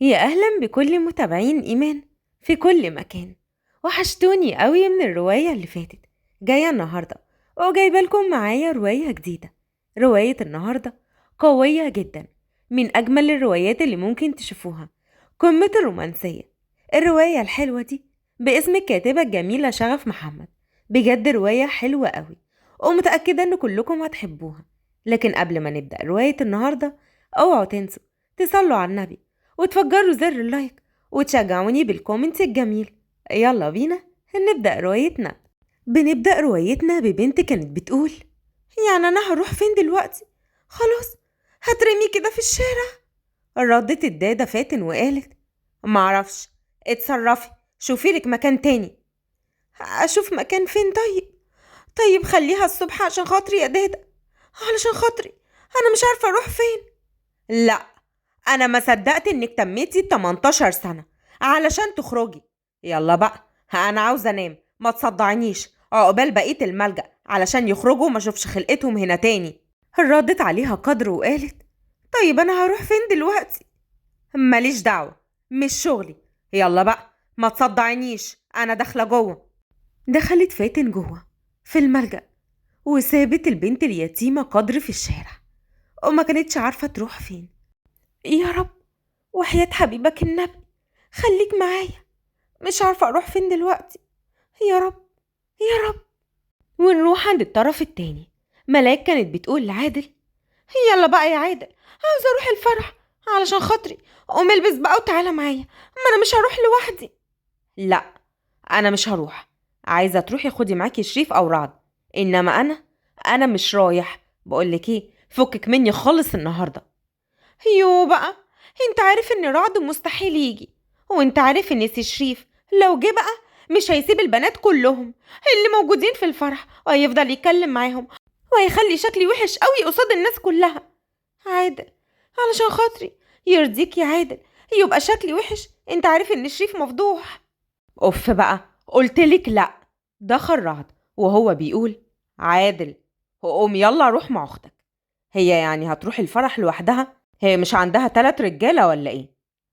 يا أهلا بكل متابعين إيمان في كل مكان. وحشتوني قوي من الرواية اللي فاتت. جاية النهاردة وجايبة لكم معايا رواية جديدة. رواية النهاردة قوية جدا، من أجمل الروايات اللي ممكن تشوفوها، قمة الرومانسية. الرواية الحلوة دي باسم الكاتبة الجميلة شغف محمد. بجد رواية حلوة قوي ومتأكدة ان كلكم هتحبوها. لكن قبل ما نبدأ رواية النهاردة، اوعوا تنسوا تصلوا على النبي وتفجروا زر ال like وتشجعوني بال comment الجميل. يلا بينا نبدأ روايتنا. بنبدأ روايتنا ببنت كانت بتقول: يعني أنا هروح فين دلوقتي؟ خلاص هترمي كده في الشارع. ردت الدادة فاتن وقالت: معرفش، اتصرفي، شوفي لك مكان تاني. أشوف مكان فين؟ طيب خليها الصبح عشان خاطري يا دادة، علشان خاطري، أنا مش عارفة أروح فين. لا، أنا ما صدقت إنك تميتي 18 سنة علشان تخرجي. يلا بقى، أنا عاوزة أنام، ما تصدعنيش، عقبال بقية الملجأ علشان يخرجوا وما أشوفش خلقتهم هنا تاني. ردت عليها قدر وقالت: طيب أنا هروح فين دلوقتي؟ ماليش دعوة، مش شغلي، يلا بقى ما تصدعنيش، أنا داخلة جوه. دخلت فاتن جوه في الملجأ وسابت البنت اليتيمة قدر في الشارع وما كانتش عارفة تروح فين. يا رب وحياة حبيبك النبي خليك معايا، مش عارفة أروح فين دلوقتي، يا رب يا رب. ونروح عند الطرف التاني. ملاك كانت بتقول لعادل: يلا بقى يا عادل، عاوزة أروح الفرح علشان خاطري، قوم البس بقى وتعالى معايا، ما أنا مش هروح لوحدي. لا أنا مش هروح، عايزة تروحي خدي معاكي شريف أو رعد، إنما أنا مش رايح. بقولك إيه، فكك مني خالص النهاردة. يو بقى، انت عارف ان رعد مستحيل يجي، وانت عارف ان سي شريف لو جه بقى مش هيسيب البنات كلهم اللي موجودين في الفرح، وهيفضل يتكلم معاهم وهيخلي شكلي وحش قوي قصاد الناس كلها. عادل علشان خاطري، يرضيك يا عادل يبقى شكلي وحش؟ انت عارف ان شريف مفضوح. اوف بقى، قلتلك لا. دخل رعد وهو بيقول: عادل قوم يلا روح مع اختك، هي يعني هتروح الفرح لوحدها؟ هي مش عندها 3 رجالة ولا ايه؟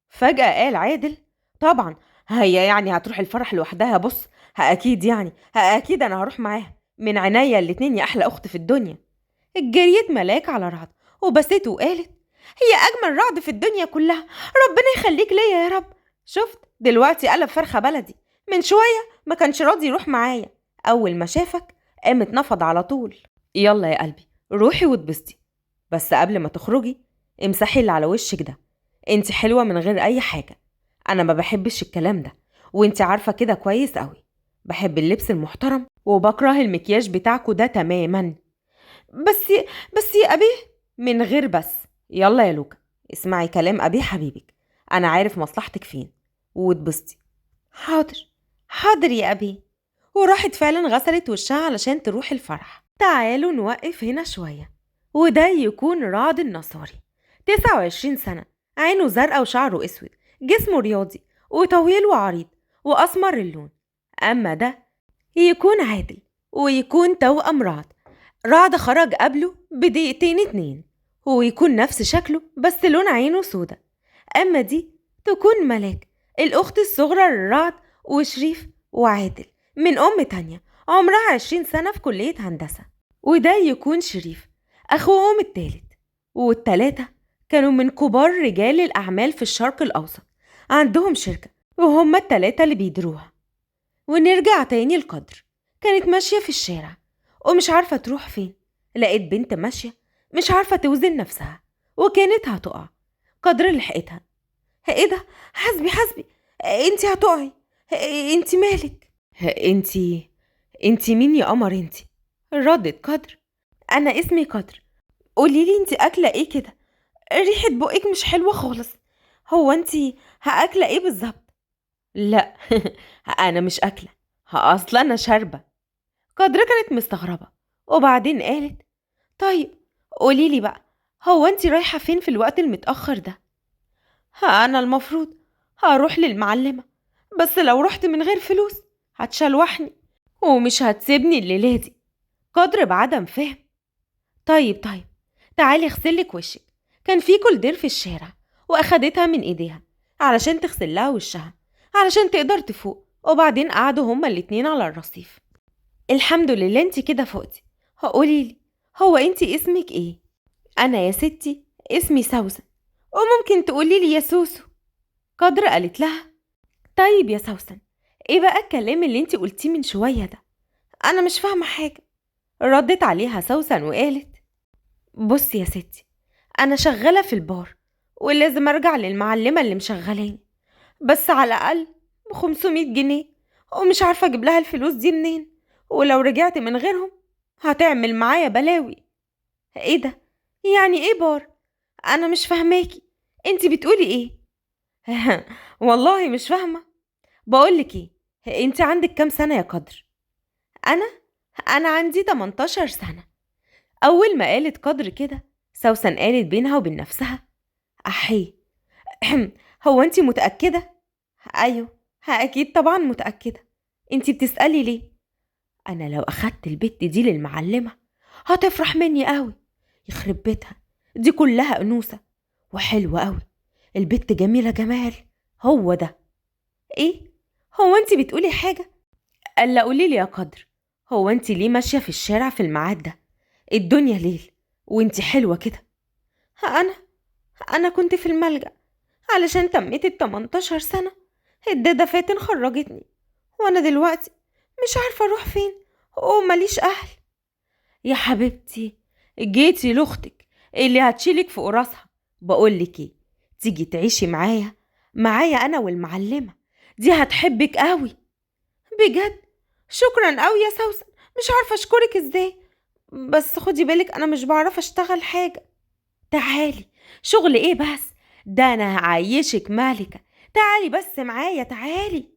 فجأة قال عادل: طبعا هي يعني هتروح الفرح لوحدها، بص اكيد يعني اكيد انا هروح معاها، من عينيا الاتنين يا احلى اخت في الدنيا. جريت ملاك على رعد وبسته وقالت: هي اجمل رعد في الدنيا كلها، ربنا يخليك ليا يا رب. شفت دلوقتي قلب فرخة بلدي، من شوية ما كانش راضي يروح معايا، اول ما شافك قام اتنفض على طول. يلا يا قلبي روحي واتبسطي، بس قبل ما تخرجي امسحي اللي على وشك ده، انت حلوة من غير اي حاجة، انا ما بحبش الكلام ده وانت عارفة كده كويس قوي، بحب اللبس المحترم وبكره المكياج بتاعكو ده تماما. بس يا ابي، من غير بس. يلا يا لوكا اسمعي كلام ابي حبيبك، انا عارف مصلحتك فين، واتبسطي. حاضر حاضر يا ابي. وراحت فعلا غسلت وشها علشان تروح الفرح. تعالوا نوقف هنا شوية. وده يكون رعد النصاري، 29 سنة، عينه زرقاء وشعره اسود، جسمه رياضي وطويل وعريض وأسمر اللون. أما ده يكون عادل ويكون توأم رعد. رعد خرج قبله بدقيقتين 2، ويكون نفس شكله بس لون عينه سودا. أما دي تكون ملاك، الأخت الصغرى لرعد وشريف وعادل، من أم تانية، عمرها 20 سنة في كلية هندسة. وده يكون شريف أخوهم التالت، والتلاتة كانوا من كبار رجال الأعمال في الشرق الأوسط، عندهم شركة وهم التلاتة اللي بيديروها. ونرجع تاني لقدر. كانت ماشية في الشارع ومش عارفة تروح فين، لقيت بنت ماشية مش عارفة توزن نفسها وكانت هتقع. قدر لحقتها: ايه ده؟ حسبي حسبي، انتي هتقعي، انتي مالك؟ انتي مين يا قمر انتي؟ ردت قدر: انا اسمي قدر، قوليلي انتي اكلة ايه كده؟ ريحة بقك مش حلوة خالص، هو انتي هأكلة ايه بالظبط؟ لا انا مش اكلة، اصلا انا شاربة. قدر كانت مستغربة وبعدين قالت: طيب قوليلي بقى، هو انتي رايحة فين في الوقت المتأخر ده؟ انا المفروض هروح للمعلمة، بس لو رحت من غير فلوس هتشلوحني ومش هتسيبني الليلة دي. قدر بعدم فهم: طيب تعالي اغسلك وشك. كان في كولدير في الشارع واخدتها من ايديها علشان تغسل لها وشها علشان تقدر تفوق. وبعدين قعدوا هما الاتنين على الرصيف. الحمد لله انتي كده فوقتي، قوليلي هو انتي اسمك ايه؟ انا يا ستي اسمي سوسن، وممكن تقوليلي يا سوسو. قدر قالت لها طيب يا سوسن، ايه بقى الكلام اللي انتي قلتيه من شوية ده؟ انا مش فاهمة حاجة. ردت عليها سوسن وقالت بصي يا ستي، انا شغالة في البار ولازم ارجع للمعلمة اللي مشغلاني، بس على الاقل ب500 جنيه، ومش عارفة اجيب لها الفلوس دي منين، ولو رجعت من غيرهم هتعمل معايا بلاوي. ايه ده؟ يعني ايه بار؟ انا مش فاهماكي، انتي بتقولي ايه؟ والله مش فاهمة. بقولك ايه، انتي عندك كام سنة يا قدر؟ انا عندي 18 سنة. اول ما قالت قدر كده سوسن قالت بينها وبين نفسها احي هو انتي متأكدة؟ ايوه اكيد طبعا متأكدة، انتي بتسألي ليه؟ انا لو اخدت البت دي للمعلمة هتفرح مني قوي، يخرب بيتها دي كلها انوثة وحلوة قوي، البت جميلة جمال. هو ده ايه؟ هو انتي بتقولي حاجة؟ قال قولي لي يا قدر، هو انتي ليه ماشية في الشارع في الميعاد ده؟ الدنيا ليل وانتي حلوة كده. انا كنت في الملجأ علشان تميت 18 سنة، الدادة فاتن خرجتني، وانا دلوقتي مش عارفة اروح فين ومليش اهل. يا حبيبتي جيتي لاختك اللي هتشيلك فوق راسها. بقولك ايه، تيجي تعيشي معايا انا والمعلمة دي، هتحبك قوي بجد. شكرا قوي يا سوسن، مش عارفة اشكرك ازاي، بس خدي بالك انا مش بعرف اشتغل حاجة. تعالي شغل ايه بس، ده انا هعيشك ملكة، تعالي بس معايا تعالي.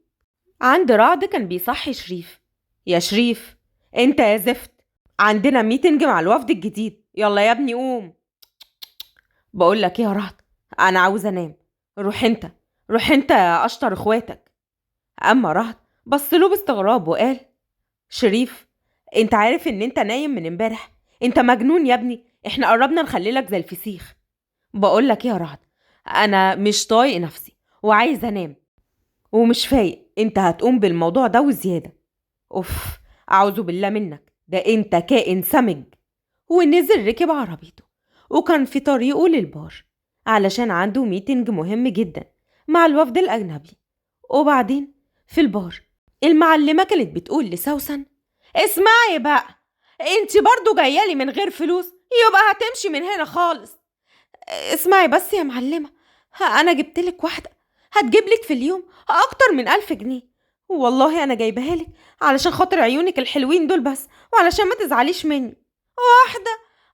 عند رعد كان بيصحي شريف. يا شريف انت يا زفت، عندنا meeting مع الوفد الجديد، يلا يا ابني قوم. بقول لك ايه يا رعد، انا عاوز انام، روح انت، روح انت يا اشطر اخواتك. اما رعد بص له باستغراب وقال شريف انت عارف ان انت نايم من امبارح، انت مجنون يا ابني، احنا قربنا نخليلك زي الفسيخ. بقول لك ايه يا رعد، انا مش طايق نفسي وعايز انام ومش فايق، انت هتقوم بالموضوع ده وزياده. اوف اعوذ بالله منك، ده انت كائن سمج. ونزل ركب عربيته وكان في طريقه للبار علشان عنده meeting مهم جدا مع الوفد الاجنبي. وبعدين في البار المعلمه كانت بتقول لسوسن اسمعي بقى، انت برضو جايالي من غير فلوس، يبقى هتمشي من هنا خالص. اسمعي بس يا معلمه، انا جبتلك واحده هتجيبلك في اليوم اكتر من 1000 جنيه، والله انا جايبها لك علشان خاطر عيونك الحلوين دول بس، وعلشان ما تزعليش مني.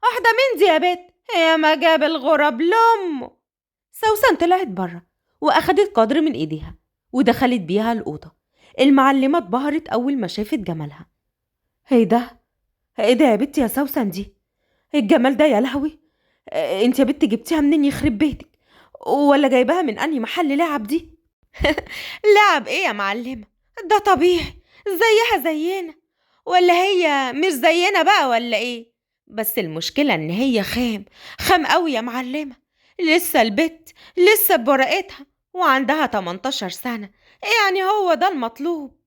واحده من دي يا بت، يا ما جاب الغراب لامه. سوسن طلعت بره واخدت قدر من ايديها ودخلت بيها الاوضه. المعلمه اتبهرت اول ما شافت جمالها. ايه ده، ايه ده يا بنتي يا سوسن، دي الجمال ده يا لهوي، انت يا بنتي جبتيها منين يخرب بيتك؟ ولا جايباها من انهي محل لعب دي؟ لعب ايه يا معلمه، ده طبيعي زيها زينا، ولا هي مش زينا بقى ولا ايه؟ بس المشكله ان هي خام خام قوي يا معلمه، لسه البت لسه بورقتها وعندها 18 سنه، يعني هو ده المطلوب.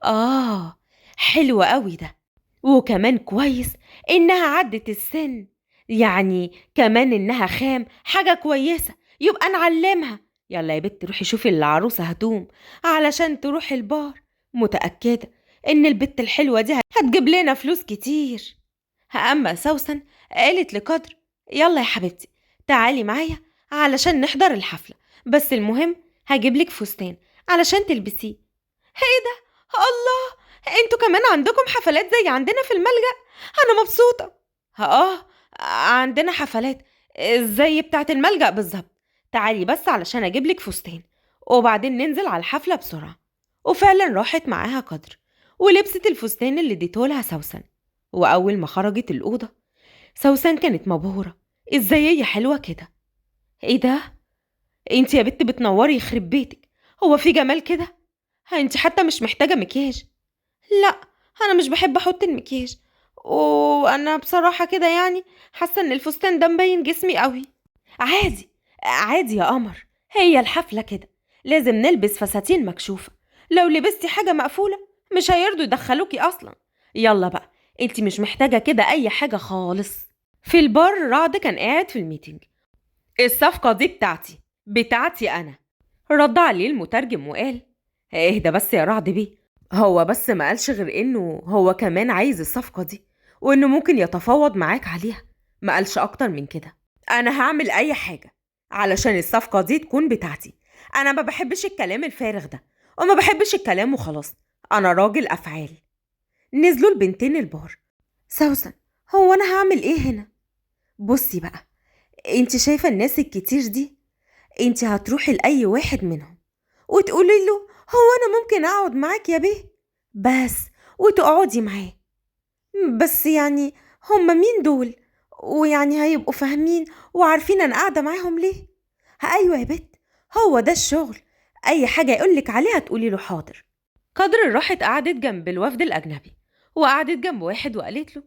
اه حلو قوي ده، وكمان كويس انها عدت السن، يعني كمان انها خام حاجه كويسه، يبقى نعلمها. يلا يا بت روحي شوفي العروسه هتقوم علشان تروح البار، متاكده ان البت الحلوه دي هتجيب لنا فلوس كتير. اما سوسن قالت لقدر يلا يا حبيبتي تعالي معايا علشان نحضر الحفله، بس المهم هجيب لك فستان علشان تلبسيه. ايه ده، الله، انتوا كمان عندكم حفلات زي عندنا في الملجأ؟ انا مبسوطه. اه عندنا حفلات زي بتاعه الملجأ بالظبط، تعالي بس علشان اجيب لك فستان وبعدين ننزل على الحفله بسرعه. وفعلا راحت معاها قدر ولبست الفستان اللي اديتهولها سوسن. واول ما خرجت الاوضه سوسن كانت مبهوره، ازاي هي حلوه كده؟ ايه ده، انت يا بت بتنوري يخرب بيتك، هو في جمال كده؟ انت حتى مش محتاجه مكياج. لا انا مش بحب احط المكياج، وانا بصراحه كده يعني حاسه ان الفستان ده مبين جسمي قوي. عادي عادي يا قمر، هي الحفلة كده لازم نلبس فساتين مكشوفة، لو لبستي حاجة مقفولة مش هيرضوا يدخلوكي أصلا. يلا بقى، انت مش محتاجة كده أي حاجة خالص. في البار رعد كان قاعد في ال meeting. الصفقة دي بتاعتي أنا. رد عليه المترجم وقال اهدى بس يا رعد بيه، هو بس ما قالش غير إنه هو كمان عايز الصفقة دي وإنه ممكن يتفاوض معاك عليها، ما قالش أكتر من كده. أنا هعمل أي حاجة علشان الصفقة دي تكون بتاعتي، أنا ما بحبش الكلام الفارغ ده وما بحبش الكلام وخلاص، أنا راجل أفعال. نزلوا البنتين البار. سوسن هو أنا هعمل إيه هنا؟ بصي بقى، انت شايفة الناس الكتير دي؟ انت هتروحي لأي واحد منهم وتقولي له هو أنا ممكن أقعد معاك يا بيه بس، وتقعدي معاه. بس يعني هم مين دول؟ ويعني هيبقوا فاهمين وعارفين أنا قاعدة معاهم ليه؟ أيوة يا بت، هو ده الشغل، أي حاجة يقولك عليها تقولي له حاضر. قدر راحت قعدت جنب الوفد الأجنبي وقعدت جنب واحد وقالت له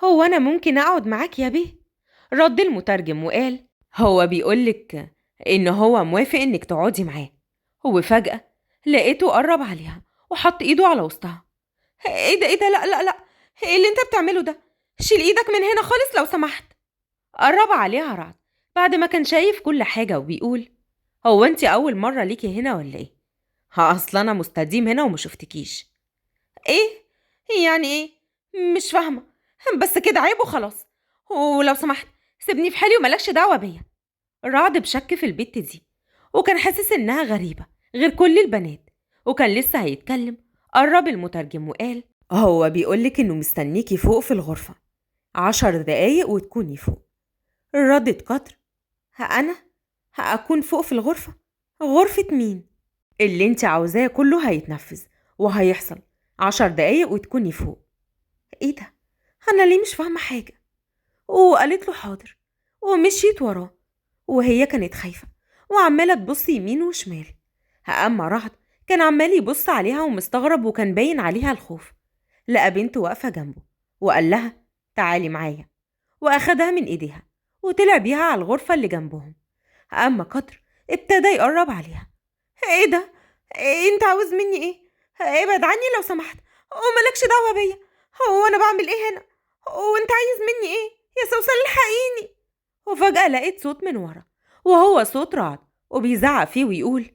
هو أنا ممكن أقعد معاك يا بيه؟ رد المترجم وقال هو بيقولك إن هو موافق إنك تقعدي معاه. وفجأة لقيته قرب عليها وحط إيده على وسطها. إيه ده إيه ده، لا لا لا، إيه اللي أنت بتعمله ده؟ شيل إيدك من هنا خالص لو سمحت. قرب عليها رعد بعد ما كان شايف كل حاجة وبيقول هو أنت أول مرة ليكي هنا ولا إيه؟ ها أصل أنا مستديم هنا وما شفتكيش. إيه؟ يعني إيه؟ مش فاهمة، بس كده عيب وخلاص، ولو سمحت سيبني في حالي وملكش دعوة بيا. رعد بشك في البت دي وكان حاسس إنها غريبة غير كل البنات، وكان لسه هيتكلم قرب المترجم وقال هو بيقولك إنه مستنيكي فوق في الغرفة 10 دقايق وتكوني فوق. ردت قدر أنا هأكون فوق في الغرفة؟ غرفة مين؟ اللي انت عاوزاه كله هيتنفذ وهيحصل، 10 دقايق وتكوني فوق. ايه ده؟ أنا ليه مش فاهمة حاجة؟ وقالت له حاضر ومشيت وراه، وهي كانت خايفة وعمالة تبص يمين وشمال. أما رعد كان عمال يبص عليها ومستغرب وكان باين عليها الخوف. لقى بنته واقفة جنبه وقال لها تعالي معايا، وأخدها من إيديها وطلع بيها على الغرفة اللي جنبهم. أما قدر ابتدى يقرب عليها. ايه ده؟ إيه انت عاوز مني ايه؟ ابعد عني لو سمحت وملكش دعوة بيا، هو انا بعمل ايه هنا؟ وانت عايز مني ايه يا سوسن؟ الحقيني. وفجأة لقيت صوت من ورا وهو صوت رعد وبيزعق فيه ويقول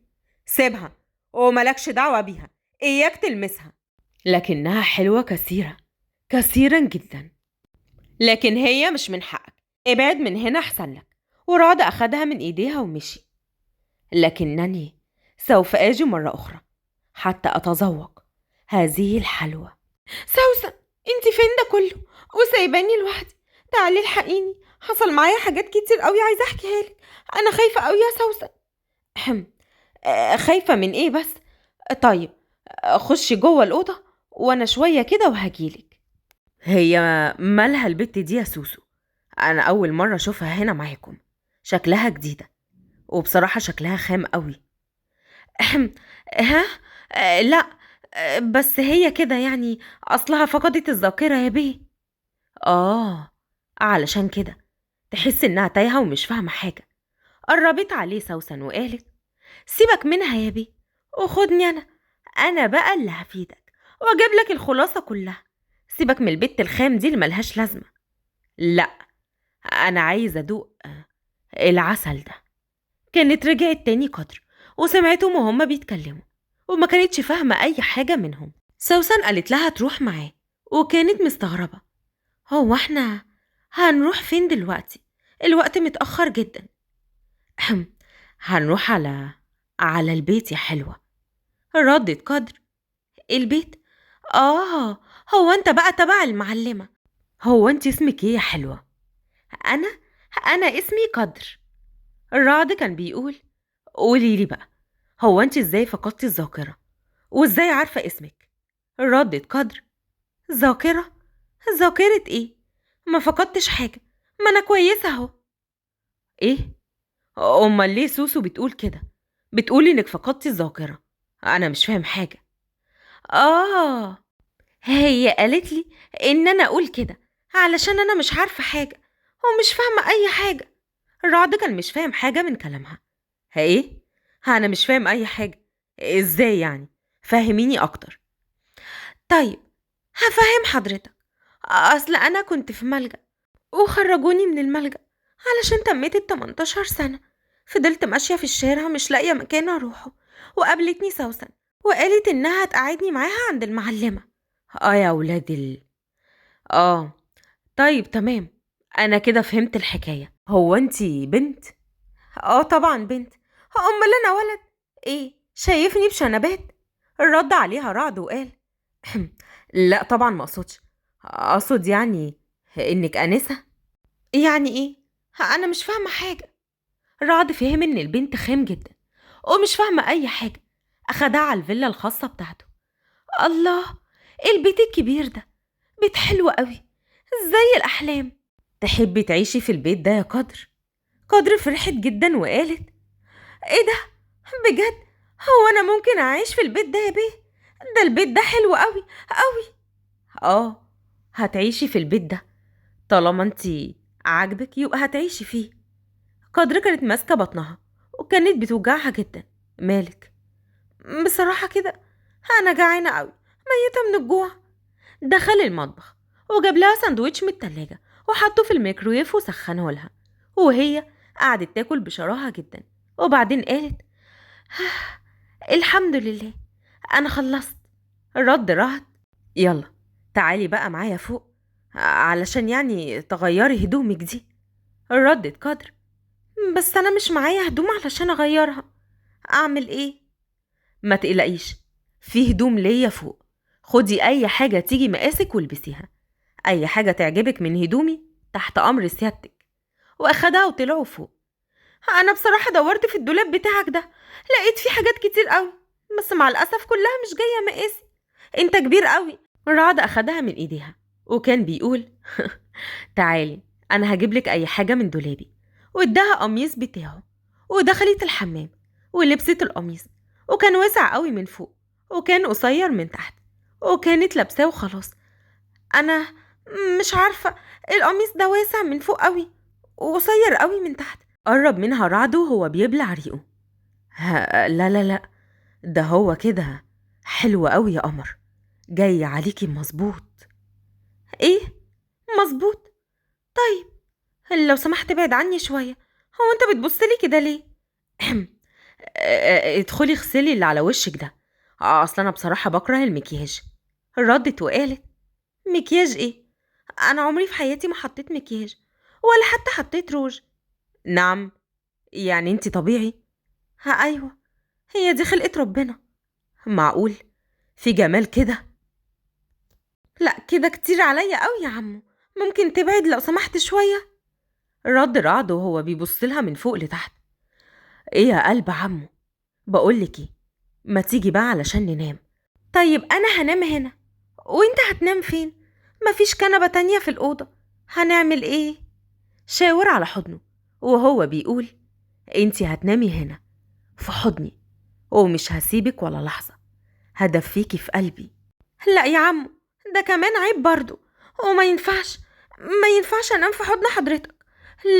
سيبها وملكش دعوة بيها، اياك تلمسها. لكنها حلوة كثيرة كثيرا جدا، لكن هي مش من حقك، ابعد من هنا احسن لك. ورعد أخدها من إيديها ومشي. لكنني سوف آجي مرة أخرى حتى أتذوق هذه الحلوى. سوسن انت فين ده كله وسايباني لوحدي؟ تعالي الحقيني، حصل معايا حاجات كتير قوي عايزه احكيها لك، انا خايفه قوي يا سوسن. خايفه من ايه بس؟ طيب خشي جوه الاوضه وانا شويه كده وهجيلك. هي مالها البت دي يا سوسو؟ انا اول مره اشوفها هنا معاكم، شكلها جديده وبصراحه شكلها خام قوي. ها لا بس هي كده يعني اصلها فقدت الذاكره يا بيه. علشان كده تحس انها تايهه ومش فاهمه حاجه. قربت عليه سوسن وقالت سيبك منها يا بيه وخدني انا بقى اللي هفيدك واجيب لك الخلاصه كلها، سيبك من البت الخام دي اللي ملهاش لازمه. لا انا عايزه ادوق العسل ده. كانت رجعت تاني قدر وسمعتهم وهما بيتكلموا وما كانتش فاهمه اي حاجه منهم. سوسن قالت لها تروح معاه وكانت مستغربه، هو احنا هنروح فين دلوقتي؟ الوقت متأخر جدا. هنروح على البيت يا حلوة. ردت قدر البيت؟ هو انت بقى تبع المعلمة؟ هو انت اسمك ايه يا حلوة؟ انا اسمي قدر. الرعد كان بيقول قولي لي بقى هو انت ازاي فقدتي الذاكرة وازاي عارفة اسمك؟ ردت قدر ذاكرة؟ ذاكرة ايه؟ ما فقدتش حاجة، ما انا كويسة اهو. ايه؟ امال ليه سوسو بتقول كده؟ بتقولي انك فقدتي الذاكرة، انا مش فاهم حاجة. هي قالت لي ان انا اقول كده علشان انا مش عارفة حاجة ومش فاهمة اي حاجة. الرعد كان مش فاهم حاجة من كلامها. ايه؟ أنا مش فاهم أي حاجة، إزاي يعني؟ فهميني أكتر. طيب هفهم حضرتك، أصل أنا كنت في ملجأ وخرجوني من الملجأ علشان تميت 18 سنة. فضلت ماشية في الشارع مش لاقية مكان أروحه، وقابلتني سوسن وقالت إنها تقعدني معاها عند المعلمة. يا ولاد طيب تمام، أنا كده فهمت الحكاية. هو أنتي بنت؟ طبعا بنت، أمال أنا ولد؟ إيه شايفني بشنبات؟ رد عليها رعد وقال لا طبعا ما أقصدش، أقصد يعني إنك أنسة. يعني إيه؟ أنا مش فاهمة حاجة. رعد فهم إن البنت خام جدا ومش فاهمة أي حاجة. أخدها على الفيلا الخاصة بتاعته. الله، إيه البيت الكبير ده؟ بيت حلو قوي زي الأحلام. تحبي تعيشي في البيت ده يا قدر؟ قدر فرحت جدا وقالت إيه ده بجد؟ هو أنا ممكن أعيش في البيت ده يا بيه؟ ده البيت ده حلو قوي قوي. هتعيشي في البيت ده طالما انتي عاجبك يبقى هتعيشي فيه. قدر كانت ماسكة بطنها وكانت بتوجعها جدا. مالك؟ بصراحة كده أنا جعانة قوي، ميتة من الجوع. دخل المطبخ وجاب لها ساندويتش من التلاجة وحطه في الميكرويف وسخنه لها، وهي قعدت تاكل بشراهة جدا. وبعدين قالت الحمد لله أنا خلصت. رد رعد يلا تعالي بقى معايا فوق علشان يعني تغيري هدومك دي. ردت قدر بس أنا مش معايا هدوم علشان أغيرها، أعمل إيه؟ ما تقلقيش، في هدوم ليا فوق، خدي أي حاجة تيجي مقاسك والبسيها، أي حاجة تعجبك من هدومي تحت أمر سيادتك. وأخدها وطلعوا فوق. أنا بصراحة دورت في الدولاب بتاعك ده لقيت فيه حاجات كتير قوي، بس مع الأسف كلها مش جاية مقاسي، أنت كبير قوي. رعد أخدها من إيديها وكان بيقول تعالي أنا هجيب لك أي حاجة من دولابي. واداها قميص بتاعه ودخلت الحمام ولبست القميص، وكان واسع قوي من فوق وكان قصير من تحت، وكانت لابساه وخلاص. أنا مش عارفة القميص ده واسع من فوق قوي وقصير قوي من تحت. قرب منها رعد وهو بيبلع ريقه. لا لا لا، ده هو كده حلو قوي يا قمر، جاي عليكي مظبوط. ايه مظبوط؟ طيب لو سمحت ابعد عني شوية، هو انت بتبصلي كده ليه؟ ادخلي اغسلي اللي على وشك ده، اصل انا بصراحة بكره المكياج. ردت وقالت مكياج ايه؟ انا عمري في حياتي ما حطيت مكياج ولا حتى حطيت روج. نعم يعني انت طبيعي؟ ايوه هي دي خلقة ربنا. معقول في جمال كده؟ لا كده كتير عليا قوي يا عمو، ممكن تبعد لو سمحت شوية؟ رد رعد وهو بيبص لها من فوق لتحت. ايه يا قلب عمو، بقولك ايه، ما تيجي بقى علشان ننام. طيب انا هنام هنا وانت هتنام فين؟ مفيش كنبة تانية في الأوضة، هنعمل ايه؟ شاور على حضنه وهو بيقول انتي هتنامي هنا في حضني ومش هسيبك ولا لحظة، هدفيكي في قلبي. لا يا عمو ده كمان عيب برضو، وما ينفعش، ما ينفعش انام في حضن حضرتك،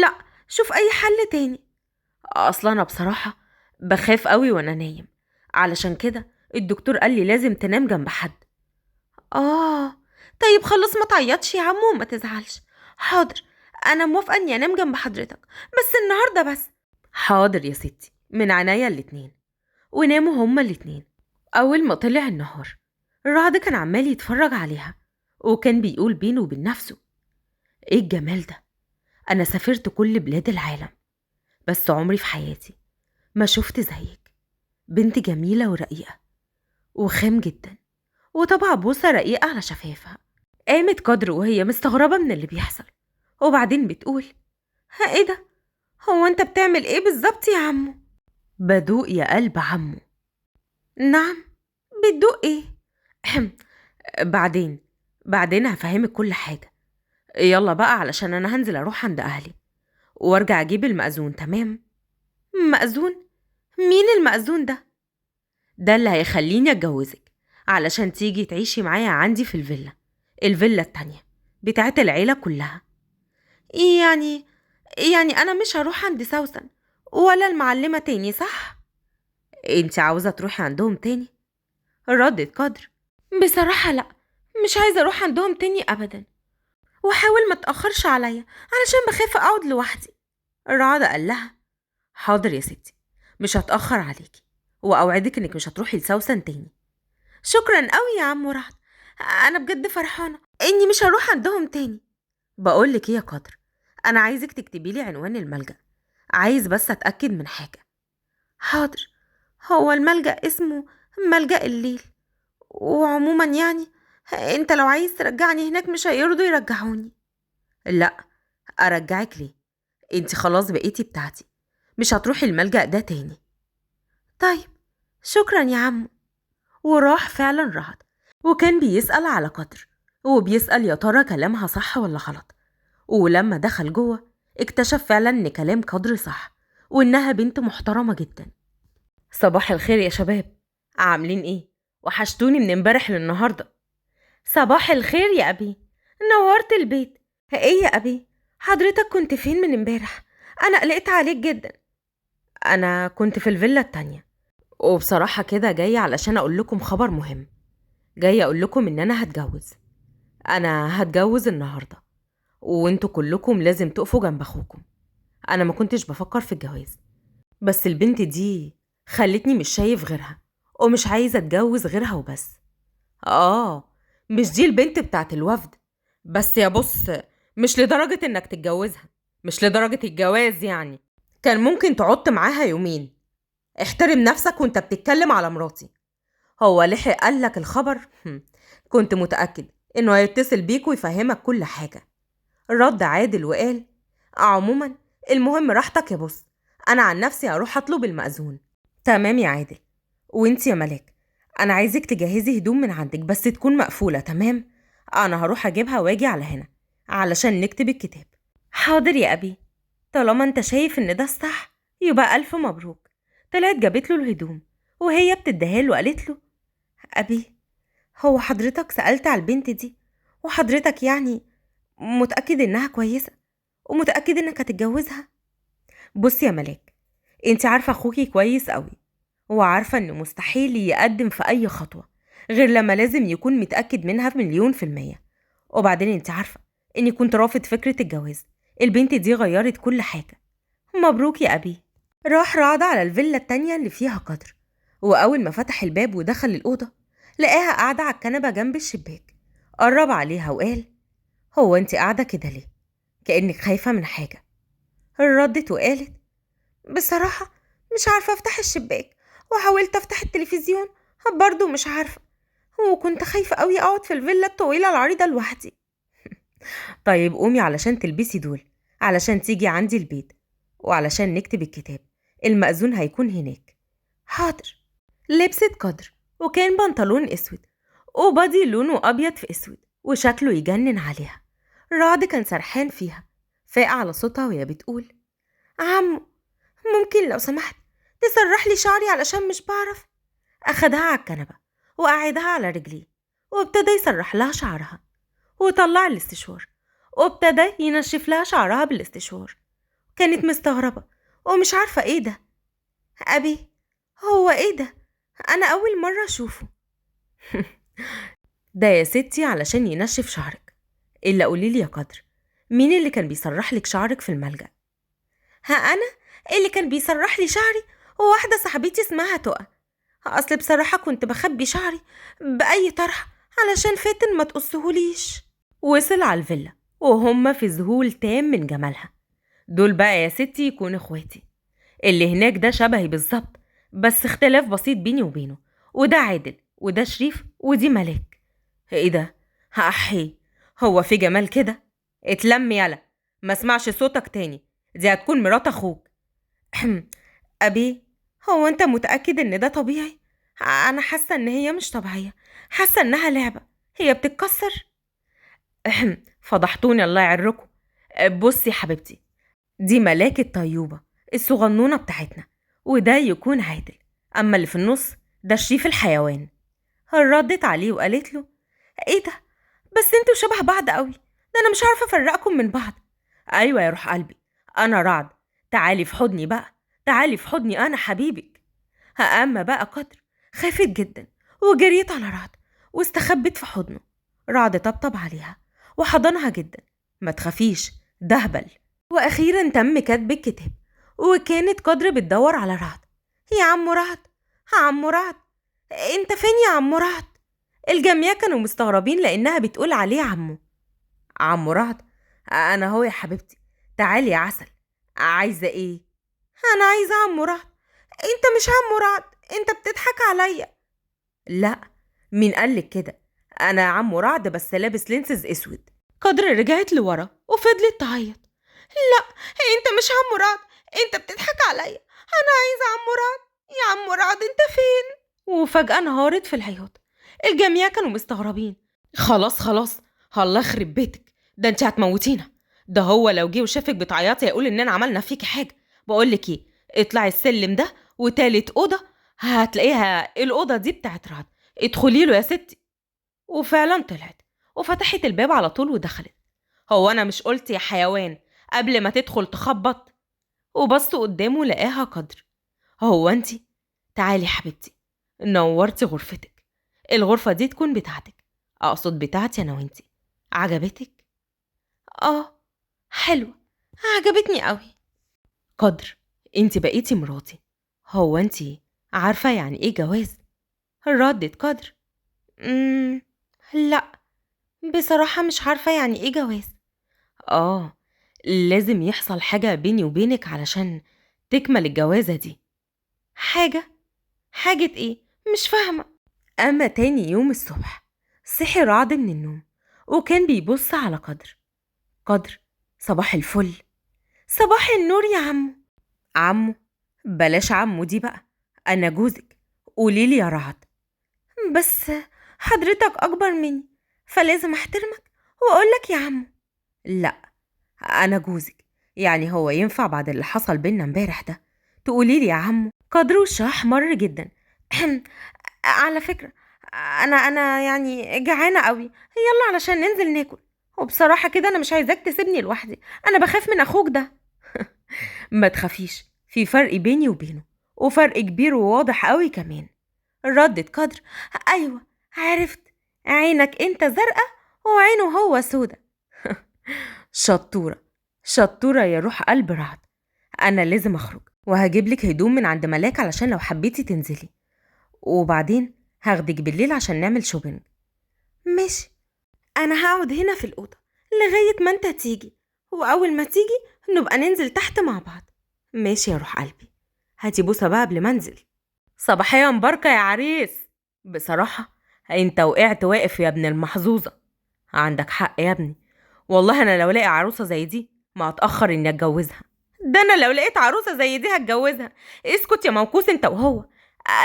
لا شوف اي حل تاني. اصلا انا بصراحة بخاف قوي وانا نايم، علشان كده الدكتور قال لي لازم تنام جنب حد. طيب خلص ما تعيطش يا عمو وما تزعلش. حاضر انا موافقة اني انام جنب حضرتك بس النهاردة بس. حاضر يا ستي من عنايا الاتنين. وناموا هما الاتنين. اول ما طلع النهار رعد كان عمال يتفرج عليها وكان بيقول بينه وبين نفسه ايه الجمال ده، انا سافرت كل بلاد العالم بس عمري في حياتي ما شفت زيك، بنت جميلة ورقيقة وخام جدا وطبع بوسة رقيقة على شفافها. قامت قدر وهي مستغربة من اللي بيحصل وبعدين بتقول ها ايه ده، هو انت بتعمل ايه بالظبط يا عمو؟ بدوق يا قلب عمو. نعم بتدوق ايه؟ بعدين هفهمك كل حاجة، يلا بقى علشان انا هنزل اروح عند اهلي وارجع اجيب المأذون. تمام. مأذون؟ مين المأذون ده؟ ده اللي هيخليني اتجوزك علشان تيجي تعيشي معايا عندي في الفيلا، الفيلا التانية بتاعت العيلة كلها. يعني انا مش هروح عند سوسن ولا المعلمة تاني صح؟ انت عاوزة تروحي عندهم تاني؟ ردت قدر: بصراحة لا، مش عايزة اروح عندهم تاني ابدا، وحاول ما تأخرش عليا علشان بخاف اقعد لوحدي. رعد قال لها: حاضر يا ستي، مش هتأخر عليكي، واوعدك انك مش هتروحي لسوسن تاني. شكرا قوي يا عم رعد، انا بجد فرحانة اني مش هروح عندهم تاني. بقولك ايه يا قدر، انا عايزك تكتبي لي عنوان الملجأ، عايز بس اتأكد من حاجة. حاضر، هو الملجأ اسمه ملجأ الليل، وعموما يعني انت لو عايز ترجعني هناك مش هيرضوا يرجعوني. لا، ارجعك ليه؟ انت خلاص بقيتي بتاعتي، مش هتروحي الملجأ ده تاني. طيب شكرا يا عم. وراح فعلا رعد، وكان بيسأل على قدر، وبيسأل يا ترى كلامها صح ولا غلط. ولما دخل جوه اكتشف فعلا ان كلام قدر صح، وانها بنت محترمة جدا. صباح الخير يا شباب، عاملين ايه؟ وحشتوني من امبارح للنهاردة. صباح الخير يا أبي، نورت البيت. ايه يا أبي، حضرتك كنت فين من امبارح؟ انا قلقت عليك جدا. انا كنت في الفيلا التانية، وبصراحة كده جاية علشان اقول لكم خبر مهم. جاية اقول لكم ان انا هتجوز، انا هتجوز النهاردة، وانتوا كلكم لازم تقفوا جنب اخوكم. انا ما كنتش بفكر في الجواز، بس البنت دي خلتني مش شايف غيرها، ومش عايزة اتجوز غيرها وبس. مش دي البنت بتاعت الوفد، بس يا بص، مش لدرجة انك تتجوزها، مش لدرجة الجواز يعني، كان ممكن تقعد معاها يومين. احترم نفسك وانت بتتكلم على مراتي. هو لحق قالك الخبر؟ كنت متأكد انه هيتصل بيك ويفهمك كل حاجة. رد عادل وقال: عموما المهم راحتك يا بص، انا عن نفسي هروح اطلب المأذون. تمام يا عادل. وانت يا ملاك، انا عايزك تجهزي هدوم من عندك، بس تكون مقفولة، تمام؟ انا هروح اجيبها واجي على هنا علشان نكتب الكتاب. حاضر يا ابي، طالما انت شايف ان ده الصح يبقى الف مبروك. طلعت جابت له الهدوم وهي بتديها له، وقالت له: ابي، هو حضرتك سألت على البنت دي، وحضرتك يعني متأكد انها كويسة، ومتأكد انك هتتجوزها؟ بصي يا ملاك، انت عارفة اخوكي كويس قوي، وعارفة انه مستحيل يقدم في اي خطوة غير لما لازم يكون متأكد منها 1,000,000%. وبعدين انت عارفة اني كنت رافض فكرة الجواز، البنت دي غيرت كل حاجة. مبروك يا أبي. راح رعد على الفيلا التانية اللي فيها قدر، وأول ما فتح الباب ودخل الأوضة لقاها قاعدة على الكنبة جنب الشباك. قرب عليها وقال: هو انت قاعدة كده ليه؟ كأنك خايفة من حاجة. ردت وقالت: بصراحة مش عارفة أفتح الشباك، وحاولت أفتح التلفزيون برضو مش عارفة، وكنت خايفة قوي أقعد في الفيلا الطويلة العريضة لوحدي. طيب قومي علشان تلبسي دول، علشان تيجي عندي البيت، وعلشان نكتب الكتاب، المأذون هيكون هناك. حاضر. لبست قدر، وكان بنطلون اسود وبادي لونه ابيض في اسود، وشكله يجنن عليها. رعد كان سرحان فيها، فاق على صوتها وهي بتقول: عمو، ممكن لو سمحت تسرح لي شعري علشان مش بعرف؟ اخدها على الكنبة وقعدها على رجليه، وابتدى يسرح لها شعرها، وطلع الاستشوار وابتدى ينشف لها شعرها بالاستشوار. كانت مستغربة ومش عارفة ايه ده. أبي، هو ايه ده؟ أنا أول مرة أشوفه. ده يا ستي علشان ينشف شعرك. إلا قوليلي يا قدر، مين اللي كان بيسرح لك شعرك في الملجأ؟ ها، أنا اللي كان بيسرح لي شعري وواحدة صاحبتي اسمها تقى. أصل بصراحة كنت بخبي شعري بأي طرحة علشان فاتن ما تقصهوليش. وصل على الفيلا وهم في ذهول تام من جمالها. دول بقى يا ستي يكون اخواتي، اللي هناك ده شبهي بالظبط، بس اختلاف بسيط بيني وبينه، وده عادل وده شريف ودي ملاك. ايه ده؟ هأحي، هو في جمال كده؟ اتلم يلا، ما اسمعش صوتك تاني، دي هتكون مرات اخوك. ابي، هو انت متأكد ان ده طبيعي؟ انا حاسة ان هي مش طبيعية، حاسة انها لعبة، هي بتتكسر. فضحتوني الله يعركم. بصي يا حبيبتي، دي ملاك الطيوبة الصغنونة بتاعتنا، وده يكون عادل، أما اللي في النص ده شريف الحيوان. ردت عليه وقالت له: ايه ده؟ بس انتوا شبه بعض قوي، ده انا مش عارفة افرقكم من بعض. ايوه يا روح قلبي، انا رعد، تعالي في حضني بقى، تعالي في حضني انا حبيبك. أما بقى قدر خافت جدا وجريت على رعد واستخبت في حضنه. رعد طبطب عليها وحضنها جدا، ما تخافيش ده هبل. وأخيرا تم كتب الكتاب، وكانت قدر بتدور على رعد. يا عمو رعد، عمو رعد، انت فين يا عمو رعد؟ الجميع كانوا مستغربين لأنها بتقول عليه عمو. عمو رعد، أنا هو يا حبيبتي، تعالي يا عسل. عايزة إيه؟ أنا عايزة عمو رعد. أنت مش عمو رعد، أنت بتضحك عليا. لا، مين قالك كده؟ أنا عمو رعد بس لابس lenses أسود. قدر رجعت لورا وفضلت تعيط. لا، أنت مش عمو رعد، أنت بتضحك عليا، أنا عايزة عمو رعد، يا عمو رعد أنت فين؟ وفجأة انهارت في العياط. الجميع كانوا مستغربين. خلاص خلاص، الله يخرب بيتك، ده انت هتموتينا، ده هو لو جه وشافك بتعيطي هيقول اننا عملنا فيكي حاجه. بقولك ايه، اطلعي السلم ده وتالت اوضه هتلاقيها الاوضه دي بتاعت رعد، ادخلي له يا ستي. وفعلا طلعت وفتحت الباب على طول ودخلت. هو انا مش قلت يا حيوان قبل ما تدخل تخبط؟ وبص قدامه لقاها قدر. هو انتي؟ تعالي حبيبتي، نورتي غرفتك، الغرفة دي تكون بتاعتك، أقصد بتاعتي أنا وإنتي. عجبتك؟ آه حلوة، عجبتني قوي. قدر، إنتي بقيتي مراتي، هو إنتي عارفة يعني إيه جواز؟ ردت قدر، لا بصراحة مش عارفة يعني إيه جواز. آه لازم يحصل حاجة بيني وبينك علشان تكمل الجوازة دي. حاجة؟ حاجة إيه؟ مش فاهمة. أما تاني يوم الصبح صحي رعد من النوم وكان بيبص على قدر. قدر، صباح الفل. صباح النور يا عمو. عمو؟ بلاش عمو دي بقى، أنا جوزك، قوليلي يا رعد. بس حضرتك أكبر مني فلازم أحترمك وأقولك يا عمو. لا، أنا جوزك، يعني هو ينفع بعد اللي حصل بينا امبارح ده تقوليلي يا عمو؟ قدر وشها احمر جدا. على فكرة أنا يعني جعانة قوي، يلا علشان ننزل ناكل، وبصراحة كده أنا مش عايزاك تسيبني لوحدي، أنا بخاف من أخوك ده. ما تخافيش، في فرق بيني وبينه، وفرق كبير وواضح قوي كمان. ردت قدر، أيوة عرفت، عينك أنت زرقاء وعينه هو سودة. شطورة شطورة يا روح قلب رعد. أنا لازم أخرج وهجيب لك هدوم من عند ملاك علشان لو حبيتي تنزلي، وبعدين هاخدك بالليل عشان نعمل shopping. ماشي، أنا هقعد هنا في الأوضة لغاية ما أنت تيجي، وأول ما تيجي نبقى ننزل تحت مع بعض. ماشي يا روح قلبي، هاتي بوسة بقى قبل ما أنزل. صباحية مباركة يا عريس. بصراحة أنت وقعت واقف يا ابن المحظوظة. عندك حق يا ابني، والله أنا لو لاقي عروسة زي دي ما هتأخر إني أتجوزها. ده أنا لو لقيت عروسة زي دي هتجوزها. اسكت يا موكوس أنت وهو.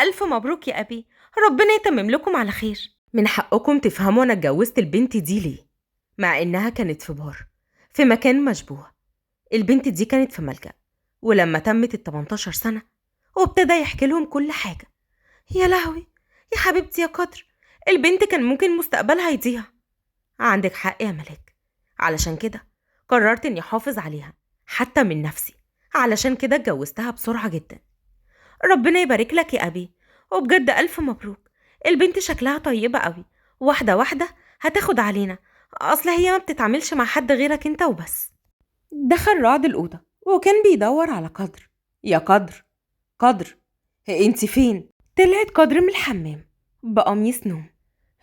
ألف مبروك يا أبي، ربنا يتمم لكم على خير. من حقكم تفهموا أنا اتجوزت البنت دي ليه، مع إنها كانت في بار في مكان مشبوه. البنت دي كانت في ملجأ، ولما تمت 18 سنة وابتدى يحكي لهم كل حاجة. يا لهوي يا حبيبتي يا قدر، البنت كان ممكن مستقبلها يضيع. عندك حق يا ملاك، علشان كده قررت إني أحافظ عليها حتى من نفسي، علشان كده اتجوزتها بسرعة جدا. ربنا يبارك لك يا أبي، وبجد ألف مبروك، البنت شكلها طيبة قوي، واحدة واحدة هتاخد علينا، أصل هي ما بتتعاملش مع حد غيرك انت وبس. دخل رعد الأوضة وكان بيدور على قدر. يا قدر، قدر انت فين؟ طلعت قدر من الحمام بقميص نوم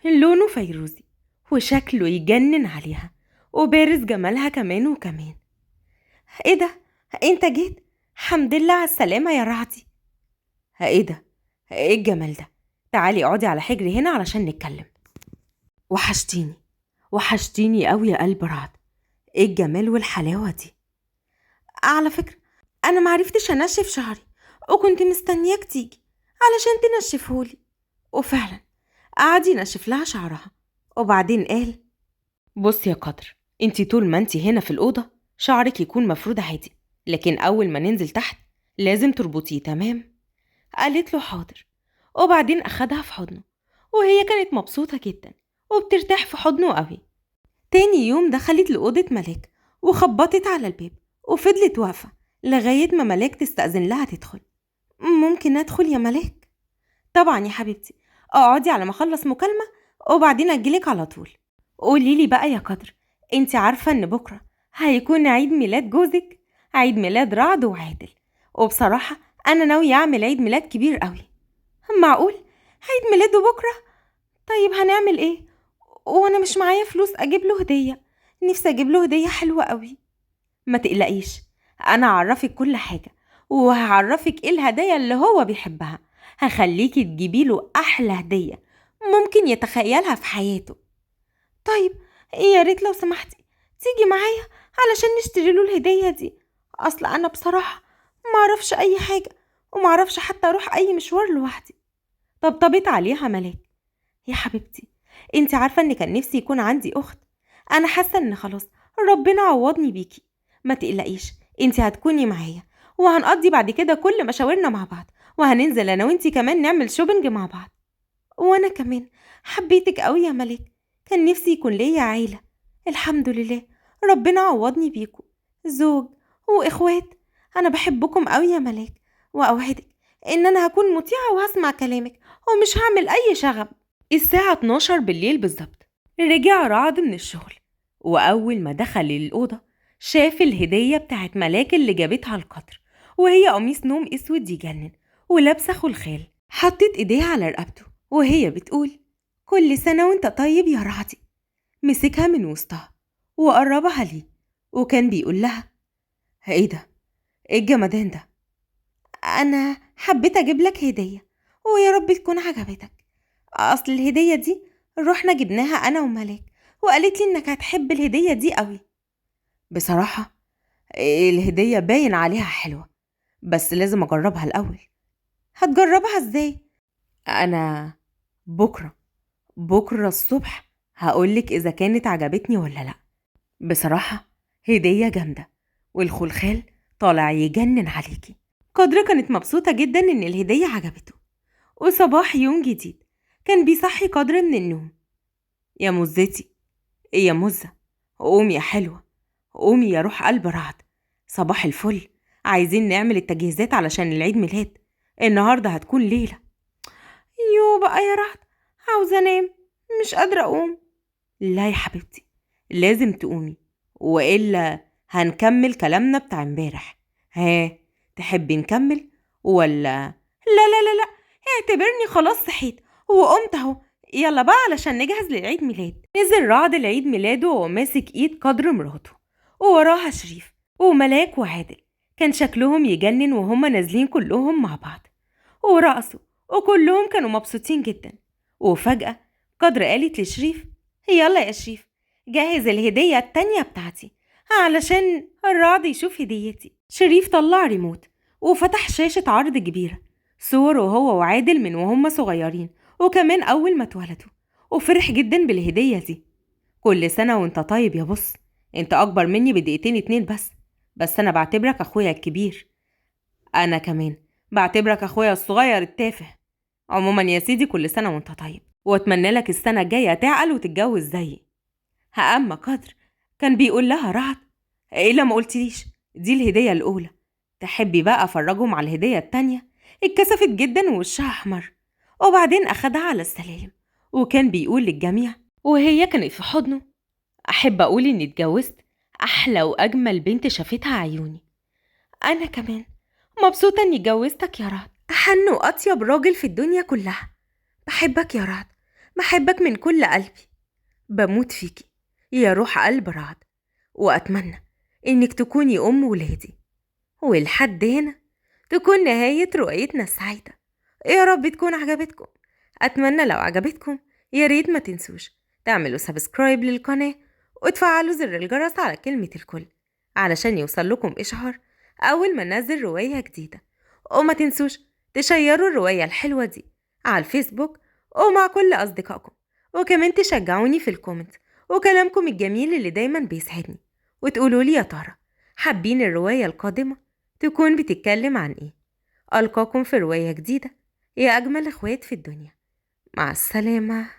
لونه فيروزي وشكله يجنن عليها وبارز جمالها كمان وكمان. ايه ده، انت جيت؟ الحمد لله على السلامة يا رعدي. ايه ده، ايه الجمال ده؟ تعالي اقعدي على حجري هنا علشان نتكلم. وحشتيني وحشتيني قوي يا قلب رعد، ايه الجمال والحلاوة دي. على فكرة انا معرفتش انشف شعري وكنت مستنياك تيجي علشان تنشفهولي. وفعلا قعد ينشف لها شعرها، وبعدين قال بصي يا قدر، انتي طول ما انتي هنا في الأوضة شعرك يكون مفرود عادي، لكن أول ما ننزل تحت لازم تربطيه، تمام؟ قالت له حاضر. وبعدين أخدها في حضنه وهي كانت مبسوطة جدا وبترتاح في حضنه قوي. تاني يوم دخلت لأوضة ملاك وخبطت على الباب وفضلت واقفة لغاية ما ملاك تستأذن لها تدخل. ممكن أدخل يا ملاك؟ طبعا يا حبيبتي، اقعدي على ما أخلص مكالمة وبعدين أجيلك على طول. قولي لي بقى يا قدر، انت عارفة ان بكرة هيكون عيد ميلاد جوزك، عيد ميلاد رعد وعادل، وبصراحة أنا ناوية أعمل عيد ميلاد كبير قوي. معقول عيد ميلاده بكرة؟ طيب هنعمل ايه؟ وانا مش معايا فلوس اجيب له هدية، نفسي اجيب له هدية حلوة قوي. ما تقلقيش، انا هعرفك كل حاجة وهعرفك ايه الهدايا اللي هو بيحبها، هخليكي تجيبي له احلى هدية ممكن يتخيلها في حياته. طيب يا ريت لو سمحتي تيجي معايا علشان نشتري له الهدية دي، اصل انا بصراحة معرفش اي حاجة ومعرفش حتى اروح اي مشوار لوحدي. طبطبت عليها ملاك، يا حبيبتي انت عارفة ان كان نفسي يكون عندي اخت، انا حاسة ان خلاص ربنا عوضني بيكي. ما تقلقيش، انت هتكوني معايا وهنقضي بعد كده كل مشاورنا مع بعض، وهننزل انا وانت كمان نعمل shopping مع بعض. وانا كمان حبيتك قوي يا ملاك، كان نفسي يكون ليا عيلة، الحمد لله ربنا عوضني بيكم، زوج واخوات. انا بحبكم قوي يا ملاك، واوعدك ان انا هكون مطيعة وهسمع كلامك ومش هعمل اي شغب. الساعة 12 بالليل بالظبط رجع رعد من الشغل، واول ما دخل الأوضة شاف الهدية بتاعت ملاك اللي جابتها القطر، وهي قميص نوم اسود يجنن ولابسة خلخال. حطت ايديها على رقبته وهي بتقول كل سنة وانت طيب يا رعدي. مسكها من وسطها وقربها ليه، وكان بيقول لها ايه ده؟ ايه الجمدان ده؟ انا حبيت اجيب لك هدية ويا رب تكون عجبتك، اصل الهدية دي رحنا جبناها انا وملاك وقالت لي انك هتحب الهدية دي قوي. بصراحة الهدية باين عليها حلوة، بس لازم اجربها الاول. هتجربها ازاي؟ انا بكرة الصبح هقولك اذا كانت عجبتني ولا لا. بصراحة هدية جامدة والخلخال طالع يجنن عليكي. قدرة كانت مبسوطة جدا ان الهدية عجبته. وصباح يوم جديد كان بيصحي قدر من النوم. يا مزتي، يا مزة، قومي يا حلوة، قومي يا روح قلب رعد، صباح الفل، عايزين نعمل التجهيزات علشان العيد ميلاد النهاردة، هتكون ليلة. يو بقى يا رعد، عاوزة انام، مش قادرة اقوم. لا يا حبيبتي لازم تقومي، وإلا هنكمل كلامنا بتاع امبارح. ها تحبي نكمل ولا؟ لا لا لا لا، اعتبرني خلاص صحيت وقمت اهو، يلا بقى علشان نجهز للعيد ميلاد. نزل رعد العيد ميلاده وهو ماسك ايد قدر مراته، ووراها شريف وملاك وعادل، كان شكلهم يجنن وهما نازلين كلهم مع بعض ورقصوا وكلهم كانوا مبسوطين جدا. وفجأة قدر قالت لشريف يلا يا شريف جهز الهدية التانية بتاعتي علشان الرعد يشوف هديتي. شريف طلع ريموت وفتح شاشة عرض كبيرة، صور وهو وعادل من وهم صغيرين وكمان أول ما اتولدوا، وفرح جدا بالهدية دي. كل سنة وانت طيب يا بص، انت أكبر مني بدقيقتين 2 بس أنا بعتبرك أخويا الكبير. أنا كمان بعتبرك أخويا الصغير التافه. عموما يا سيدي كل سنة وانت طيب، واتمنى لك السنة الجاية تعقل وتتجوز زيي. أما قدر كان بيقول لها رعد إيه لما قلتليش دي الهدية الأولى، تحبي بقى أفرجهم على الهدية التانية؟ اتكسفت جدا ووشها أحمر. وبعدين أخدها على السلالم وكان بيقول للجميع وهي كانت في حضنه أحب أقول إني اتجوزت أحلى وأجمل بنت شافتها عيوني. أنا كمان مبسوطة إني اتجوزتك يا رعد، أحن وأطيب راجل في الدنيا كلها. بحبك يا رعد، بحبك من كل قلبي، بموت فيكي يا روح قلب رعد، وأتمنى إنك تكوني أم ولادي. ولحد هنا تكون نهاية رؤيتنا السعيدة، يا رب تكون عجبتكم. أتمنى لو عجبتكم يا ريت ما تنسوش تعملوا subscribe للقناة وتفعلوا زر الجرس على كلمة الكل علشان يوصل لكم إشعار أول ما ننزل رواية جديدة. وما تنسوش تشيروا الرواية الحلوة دي على الفيسبوك ومع كل أصدقائكم، وكمان تشجعوني في ال comment وكلامكم الجميل اللي دايما بيسعدني، وتقولوا لي يا ترى حابين الرواية القادمة تكون بتتكلم عن إيه. ألقاكم في رواية جديدة يا أجمل إخوات في الدنيا. مع السلامة.